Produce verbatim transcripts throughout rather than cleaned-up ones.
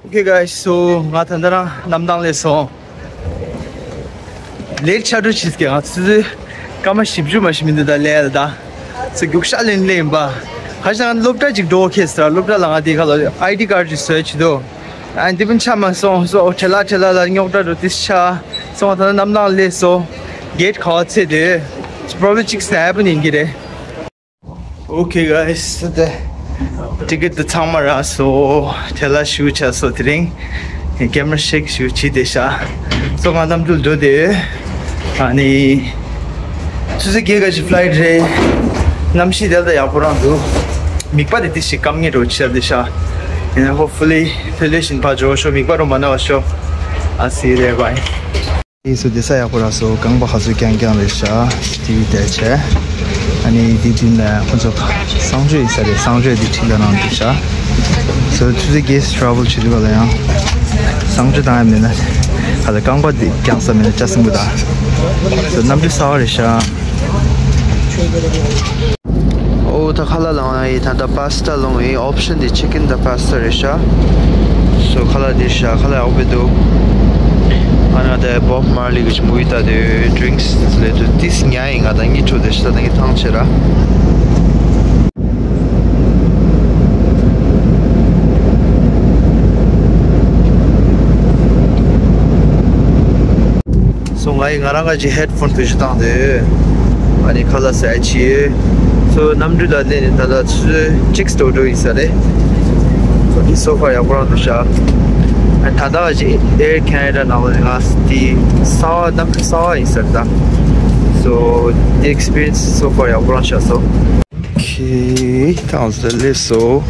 Okay guys, so ང་ད་ལྟ་རང་གནམ་ཐང་སླེབས་སོང་། ལེཊ་ཆགས་འགྲོ་བྱེད་ཀྱི་ང་ཚོ་སྐར་མ་བཞི་བཅུ་མ་ཞིག་མི་འདུག་ད་ལས་ལ་ད། ཚོ་རྒྱུག་ཤག་ལེན་ལེན་ཡིན་པ། ཁ་ཤས་ང་སློབ་གྲྭ་ཅིག་འགྲོ་ཁེལ་སོང་། སློབ་གྲྭ་ལ་ང་དེ་ཁ་ལ་ཨའི་ཌི་ཀར་ཅིག་བཟོས་བྱེད་དོ། ཨ་འདི་པན་ཆ་མ་སོང་སོ་ཁྲེ་ལ་ཁྲེ་ལ་ལ་རྙོག་དྲ་འགྲོ་དེ་ཆ་སོང་། ད་ནམ་ལངས་ལས་སོ། གེ་ཊི་ག་བ་ཚེ་དེ་པོ་རོ་བི་ལི་ཅིག་སི་ནེ་པ་ཡིན་གྱི་རེད། Okay guys, so the ticket དེ་ཚང་མ་རག་སོང་། ཁྲེ་ལ་ཞུ་ཆ་སོ་དེ་རིང་ཀེ་མ་ར་ཤེག་ཞུ་བྱེད་དེ་ཤ་སོ། ང་གནམ་གྲུ་འགྲོ་དེ། ཨ་ནི། ཆུ་ཚོད་བརྒྱད་ཀ་ཅིག་ཕ་ལའི་ཊི་རེད། གནམ་གཤིས་དེ་ལྟ་ཡག་པོ་རང་འདུག་མིག་པ་དེ་ཏི་ཞིག་སྐམ་ངེས་རོ་ཆེར་དེ་ཤ། ཡིན་ན་hopefully ཕེ་ལེ་ཤིན་ཕ་ཇོ་ཤོ་མིག་པ་རོ་མ་ན་བ་ཤོ། I'll see you there, bye. ཨེ་སོ་དེ་ས་ཡག་པོ་རག་སོ། རྐང་པ་ཧ་སོ་རྐྱང་རྐྱང་རེད་ཤ། ཏི་བི་བལྟས་བྱས། ཨ་ནི་དེ་དུས་ལ་ཁོ་ཚོ་གསང་སྤྱོད་ཡིན་ས་རེད། གསང་སྤྱོད་དེ་ཁྲིད་ལ་རང་འདུག་ཤ། སོ་ཆུ་ཚོད་བརྒྱད་ཊ་རེ་བལ་བྱེད་དུས་ག་ལ་ཡང་། གསང་སྤྱོད་བཏང་ཡ་མེད་ན། ཧ་ལ་རྐང་པ་དེ་རྐྱང་ས་མེད་ན་ཅ་སིན་པོ་ད། སོ་གནམ་གྲུ་གསར་པ་རེད་ཤག་ཨོ་ད་ཁ་ལག་ལོངས་ཡིན། ད་ད་པ་སི་ཏ་ལོངས་ཡིན། ཨོབ་ཤན་དེ་ཅི་ཀན་དང་པ་སི་ཏ་རེད་ཤག་སོ་ཁ་ལག་དེ་ཤག་ཁ་ལག་ཡག་པོ་འདུག་ཨ་ན་ད་བོབ་མར་ལི་གི་མུ་བི་ལྟ་དུས་ཌི་རིང་ཀི་སི་ལས་དུས་ཏིས་ཉ་ཡིན། ང་ད་གཉིད་ཁུག་དེ་ཤག་ད་ངས་ཐང་ཆད་ར། སོ་ང་ཡི་ང་རང་ག་ཅིག་ཧེཌ་ཕོན་དུ་ཞིག་བཏང་སྟེ། ཨ་ནི་ཁ་ལག་ཟ་ཆི། སོ་གནམ་གྲུ་ལ་སླེབས་ནས་ད་ལྟ་ཆུ་ཚོད་གཅིག་ཙམ་འགྲོ་ཡིན་ས་རེད། སོ་དེ་སོ་ཕར་ཡག་པོ་རང་འདུག་ཤག་ཨ་ད་ལྟ་ག་ཅིག་ཨེར་ཁེ་ན་ཌ་ནང་ལ་ང་དེ་གསར་པ་གནམ་གྲུ་གསར་པ་ཡིན་ས་རེད་ད། སོ་དེ་ཨེག་སི་པི་རི་ཡན་སི་སོ་ཕར་ཡག་པོ་རང་ཤག་སོ། ཁེ་ཐང་ས་སླེབས་སོ།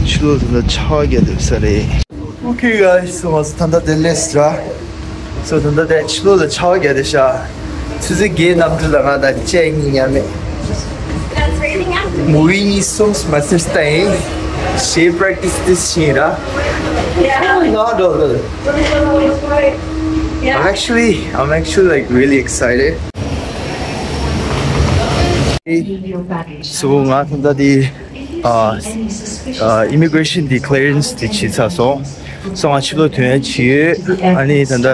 ཕྱི་ལོགས་ད་ལྟ་ཆར་པ་བརྒྱབ་བསྡད་ས་རེད། Okay guys, so ང་ཚོ་ད་ལྟ་དེ་སླེབས་ར། སོ་ད་ལྟ་དེ་ཕྱི་ལོགས་ལ་ཆར་པ་བརྒྱབ་བསྡད་ཤག་ཆུ་ཚོད་བརྒྱད་གནམ་གྲུ་ལ་ང་དང་བཅས་གཉིས་མཉམ་མེད། མུ་བི་གཉིས་གསུམ་མ་ཟིན་ལྟ་ཡིན། ཞེས་པ་རེག་ཊི་སི་དེ་ཕྱིན་ར། Not all. I'm actually, I'm actually like really excited. So ང་ད་ལྟ་དེ་ཨ་ཨ་ཨི་མི་གྷི་རེ་ཤན་དེ་ཀི་ལི་ཡ་རེན་སི་དེ་བྱས་ཚར་སོང་། སོ་ང་ཕྱི་ལོགས་ཐོན་ཡ་བྱས་ཡོད། ཨ་ནི་ད་ལྟ་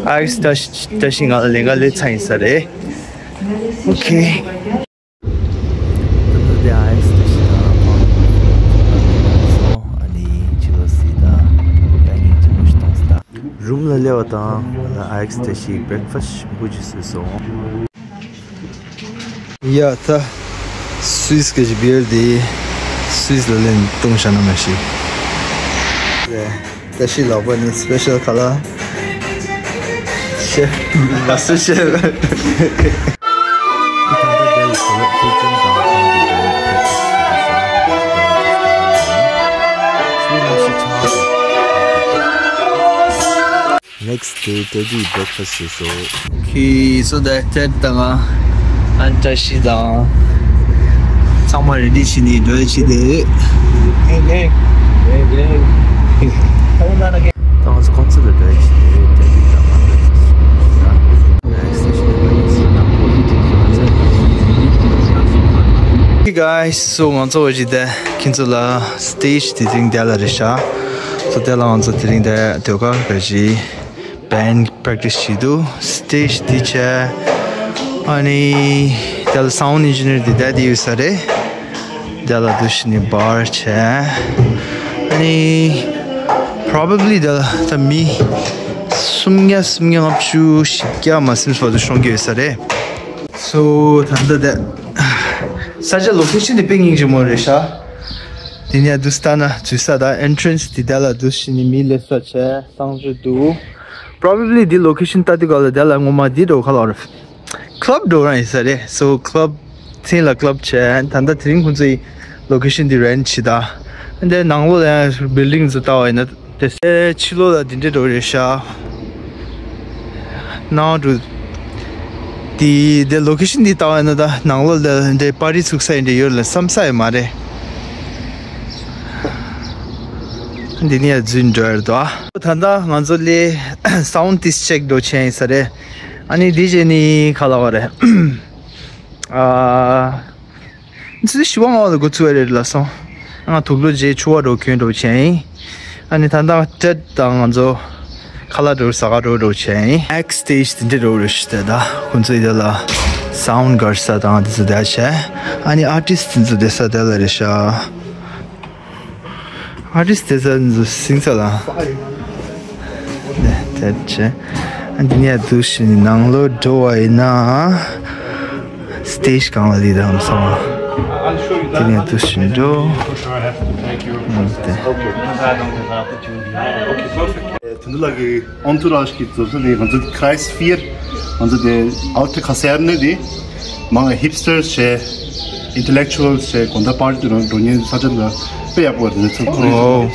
ཨའི་སི་བཀྲ་ཤིས་བཀྲ་ཤིས་ང་ལ་ལེན་ག་སླེབས་ཚར་ཡིན་ས་རེད། Okay. ད་ལྟ་དེ་ཨའི་སི་བཀྲ་ཤིས་དང་ཕ་མ་སོང་། ཨ་ནི་ཕྱི་ལོགས་སི་ད་ཌའི་ནིང་ཆེན་པོ་ཞིག་མཐོང་སོང་ད། རུམ་ལ་སླེབས་པ་དང་ཨ་ནི་ཨའི་སི་བཀྲ་ཤིས་བྷི་རེག་ཕ་སི་ཞིམ་པོ་ཅིག་བཟོས་སོང་། ཡ་ད། སུད་སི་གི་བི་ཡར་དེ་སུད་སི་ལ་ལེན་བཏུང་བཞག་ན་མ་ཤེས། བཀྲ་ཤིས་ལག་པ་ནི་སི་པེ་ཤལ་ཁ་ལག་ཤེ་མ་སུ་ཤེ། Next day, Teddy breakfast བཟོས་སོ། Okay, so that Ted དང་ཨན་བཀྲ་ཤིས་དང་ཚང་མ་རེ་ཌི་བྱས་ནས་འགྲོ་ཡ་བྱས་ཏེ། Hey, hey. Hey, hey. ད་ང་ཚོ་ཁོང་ཚོ་ལ་འགྲོ་ཡ་བྱས་ཏེ། Teddy དང་ང་breakfast བཟོས་སོ། Next day, Hey guys, so ང་ཚོ་བ་ཇི་དེ་ཁྱེད་ཚོ་ལ་སི་ཊེཇ་དེ་རིང་དེ་ལ་རེད་ཤག་སོ་དེ་ལ་ང་ཚོ་དེ་རིང་དེ་དོ་ག་ག་ཞིག་བན་པེག་ཊི་སི་བྱེད་དུས་སི་ཊེཇ་དེ་བྱས། ཨ་ནི་དེ་ལ་སའུན་ཌི་ཨིན་ཇི་ནི་ཡར་དེ་དེ་དེ་ཡོད་ས་རེད། དེ་ལ་དུ་ཤི་ནི་བར་བྱས། ཨ་ནི་པོ་རོ་བེ་ལི་དེ་ལ་ད་མི་སུམ་བརྒྱ་སུམ་བརྒྱ་ལྔ་བཅུ་བཞི་བརྒྱ་མ་ཟིན་བར་དུ་ཤོང་གི་ཡོད་ས་རེད། སོ་ད་ལྟ་དེ་ས་ཆ་ལོ་ཀེ་ཤན་དེ་དཔེ་སྙིང་རྗེ་མོ་རེད་ཤག་དེ་ནས་དུ་ལྟ་ན་འཛུལ་ས་དང་ཨེན་ཊི་རན་སི་དེ་དེ་ལ་དུ་ཤི་ནི་མི་སླེབས་ས་བྱས་གསང་སྤྱོད་འདུག་པོ་རོ་བེ་ལི་དེ་ལོ་ཀེ་ཤན་ལྟ་དུས་ག་ལ་དེ་ལ་ངོ་མ་དེ་འགྲོ་ག་ལ་བ་རེད། ཀི་ལབ་འགྲོ་རང་ཡིན་ས་རེད། སོ་ཀི་ལབ་མཚན་ལ་ཀི་ལབ་བྱས། ད་ལྟ་དེ་རིང་ཁོང་ཚོའི་ལོ་ཀེ་ཤན་དེ་རེན་ཊི་བྱེད་ད། འདི་ནང་ལོགས་ལ་ཡང་བིལ་ཌིང་ཚོ་ལྟ་བ་ཡིན་ན་དེ་སའི་ཕྱི་ལོགས་ལ་དེ་འདྲས་འགྲོ་རེད་ཤག་ནང་དུ་དེ་དེ་ལོ་ཀེ་ཤན་དེ་ལྟ་བ་ཡིན་ན་ད་ནང་ལོགས་ལ་འདི་པར་ཊི་ཚུགས་ས་ཡིན་འདྲ་ཡོད་ལ་བསམ་ས་ཡོད་མ་རེད། འདི་ནས་ཡར་འཛུལ་འགྲོ་ཡ་རེད་དོ། ད་ལྟ་ང་ཚོ་ལས་སའུན་ཌི་ཏིས་ཅེག་འགྲོ་ཆེན་ཡིན་ས་རེད། ཨ་ནི་འདི་རྗེས་ནི་ག་ལ་བ་རེད། ཨ། ཚེ་བཞི་པ་ལྔ་པ་ལ་འགོ་ཚུགས་པ་རེད་ལབ་སོང་། ང་དུག་ལོག་རྗེས་ཆུ་བ་འགྲོ་གྱོན་འགྲོ་བྱས་ཡིན། ཨ་ནི་ད་ལྟ་ཊེཌ་དང་ང་ཚོ་ཁ་ལག་འགྲོ་ས་ག་འགྲོ་འགྲོ་བྱས་ཡིན། ནེག་སི་ཊེ་ཇི་དེ་འདྲ་འགྲོ་རེད་ཤི་དེ་ད་ཁོང་ཚོ་ཡི་དེ་ལ་སའུན་ཌི་སྒར་ས་དང་དེ་ཚོ་དེ་བྱས། ཨ་ནི་ཨར་ཊིསི་དེ་ཚོ་དེ་ས་དེ་ལ་རེད་ཤག་ཨར་ཊིསི་དེ་ཚོ་དེ་ཚོ་སིང་ས་ལ་དེ་དེ་བྱས། ཨ་འདི་ནས་འདུག་ཤི་ནང་ལོགས་འགྲོ་བ་ཡིན་ན། སི་ཊེ་ཇི་གང་ལ་ལི་དང་སོང་བ། དེ་ནས་དུ་ཞིན་འགྲོ། ཨང་དེ། དོན་དུ་ལ་གི་ཨོན་ཐུ་རཱཇ་གི་ཛོ་ས་དེ་ང་ཚོ་ཁྲའི་སི་ཕི་ཡར་ང་ཚོ་དེ་ཨའུ་ཊར་ཁ་སེར་ནས་དེ་མང་ཧིབ་སི་ཊར་བྱས། ཨིན་ཊེ་ལེག་ཅུ་ཨལ་བྱས། དགོང་དག་པར་ཊི་འགྲོ་འགྲོ་མཁན་ས་ཆ་ལ་དཔེ་ཡག་པོ་རེད་ཚོ་ཁོ་རེ། ཨོ།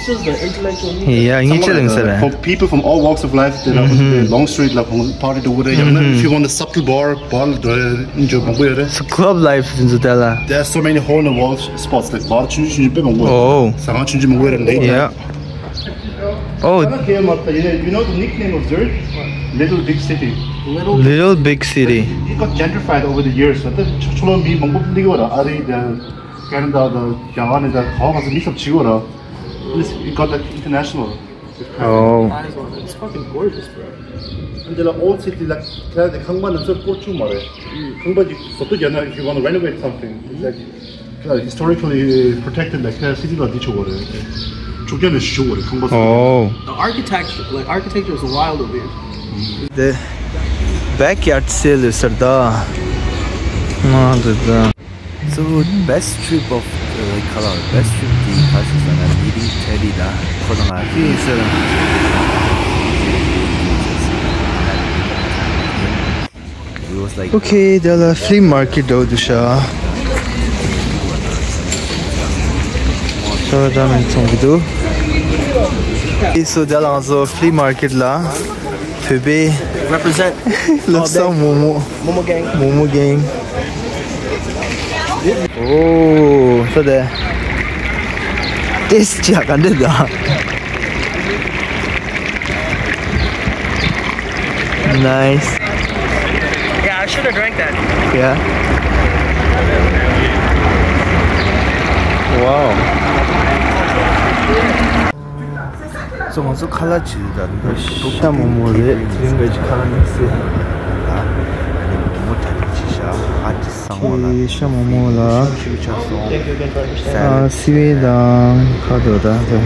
ཡ་ངས་ཅི་ལབ་ཟེར་བས། For people from all walks of life, they are going to the long street like party to would. If you want a subtle bar, bar འགྲོ་མང་པོ་ཡོད་རེད། So club life དེ་ཚོ་དེ་ལ། There are so many hole in the wall spots like bar ཆུང་ཆུང་ཆུང་ཆུང་དཔེ་མང་པོ་ཡོད། ཨོ། ཟ་ཁང་ཆུང་ཆུང་མང་པོ་ཡོད་རེད། Late night. Oh, you know the nickname of Zurich? Little Big City. Little Big City. It got gentrified over the years. ད་ཆོ་ཆོ་ལོ་མི་མང་པོ་སླེབས་ཡོད་ར། ཨ་རི་དང་ཁེ་ན་ཌ་དང་རྒྱ་གར་ནས་དང་ག་བ་ག་ཚོད་མི་ཚབ་བྱེད་ཡོད་ར། This, it got like international. Oh. It's fucking gorgeous, bro. And the old city, like, the ཁང་པ་ནང་ཚོ་སྤོ་བཅུག་མ་རེད། ཁང་པ་ཅིག་བཟོ་ལྟ་རྒྱག་ན། If you want to renovate something, it's like, uh, historically protected, like, uh, city ལ་འདི་ཆོ་བ་རེད། ཕྱུགས་རྒྱ་ནས་ཞུ་བ་རེད་ཁང་པ་ཚོ། Oh. The architecture, like, architecture is wild over here. The backyard sale is ཟེར་ད། ང་འདི་ད། So best trip of, uh, like, ཁ་ལག་best trip དེ་ག་ཞིག་ཟེར་ན་ལི་ལི་ཊེ་ཌི་དང་ཁོ་དང་ང་ཁྱེད་ཡིན་ཟེར། It was like Okay, དེ་ལ་flea market འགྲོ་འདུག་ཤག་ཤ་ར་ཏ་མེན་ཚོང་གི་འདུག་ཨེ་སོ་དེ་ལ་ང་ཚོ་flea market ལ་བོད་པའི Represent. བློ་བཟང་མོག་མོག Momo gang. མོག་མོག་གེང་། ཨོ་ས་དེ་ཏེས་ཅག་ག་འདྲ་ད། Nice. Yeah, I should have drank that. Yeah. Wow. So ང་ཚོ་ཁ་ལག་བྱེད་དུས་ད་ལྟ་ཤ་མོག་མོག་རེད། དེ་རིང་ག་ཅིག་ཁ་ལག་གནང་སྲིད། ཨ་ནི་མོག་མོག་གྲ་སྒྲིག་བྱས་ཤག་ཨ་ཅེ་གསང་བ་ལ། ཤ་མོག་མོག་ལ། ཤ་ཤུ་ཆ་སོང་། ཨ་སི་ཝེ་དང་ཁ་དོ་ད་ད།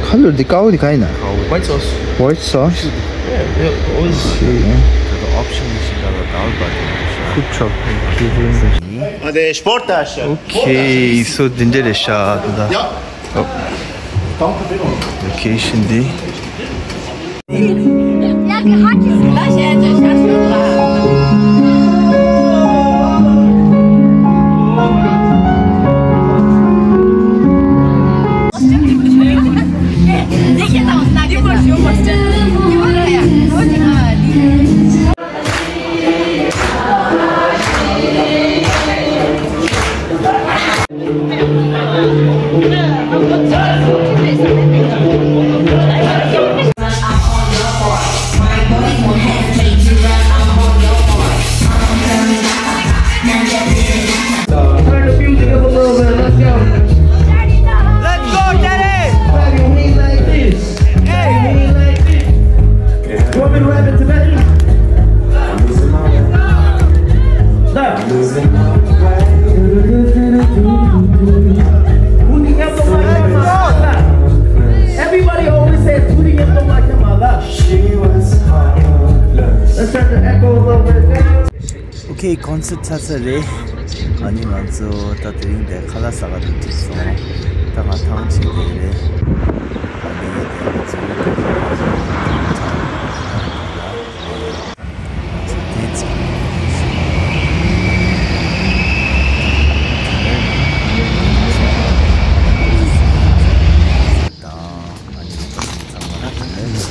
ཁ་ལོར་འདི་ཀའོ་འདི་ག་ཡིན་ན། White sauce. White sauce. Yeah, yeah, always. Okay. ད་ལྟ་ཨོབ་ཤན་ནི་ཤིང་ད་ལ་དཱལ་བ་དེ་ཤ། Food truck. Okay, so འདི་འདྲ་རེད་ཤག་ད་ད། ལོ་ཀེ་ཤན་འདི། Turn the music up a little bit. Let's go. Let's go, Daddy. Clap your hands like this. Hey. Clap your hands like this. You want me to rap in Tibetan? Look. Put the anthem like Kamala. Everybody always says, "Put the anthem like Kamala." Let's turn the echo a little bit. Okay, concert ཚར་ཚར་རེད། ཨ་ནི་ང་ཚོ་ད་དེ་རིང་དེ་ཁ་ལག་ཟ་ག་འགྲོ་ཐུབ་སོང་། ད་ང་ཐང་ཆད་བསྡད་རེད། ཨ་ནི་དེ་ང་ཚོ་དང་ཨ་ནི་ཚང་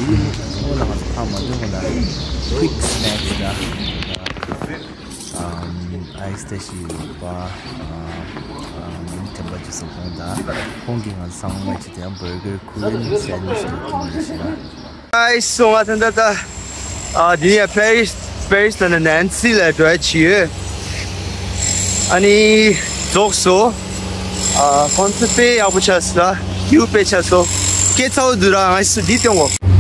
མ་ལ་ཁ་མ་འཇོག་ལ་quick snacks ལ། ཨམ། ཨའི་སི་ཏེ་ཤི་ཡོད་པ། ཨམ། ཨམ། དྲན་པ་ཅི་སོང་ཁོང་དང་ཁོང་གིས་ང་ཚང་མ་ཅི་དེ་ཡང་བར་གར་ཁུ་ལན་སེན་ཝིཆ་དེ་ཁྱེར་ནས་ཤི་ན། ཨའི་སོང་ང་ད་ད་ད། ཨ་འདི་ནས་པེ་རིས་པེ་རིས་ལ་ནས་ནན་སི་ལ་འགྲོ་ཡ་ཅི་ཡོད། ཨ་ནི་རྫོགས་སོ། ཨ་ཁོང་ཚོ་དཔེ་ཡག་པོ་ཆགས་སོང་ད། ཡུ་པེ་ཆ་སོ། སྐད་ཚ་བོ་འདུག་ར། ང་ཚོ་འདི་སྟོན་གོ།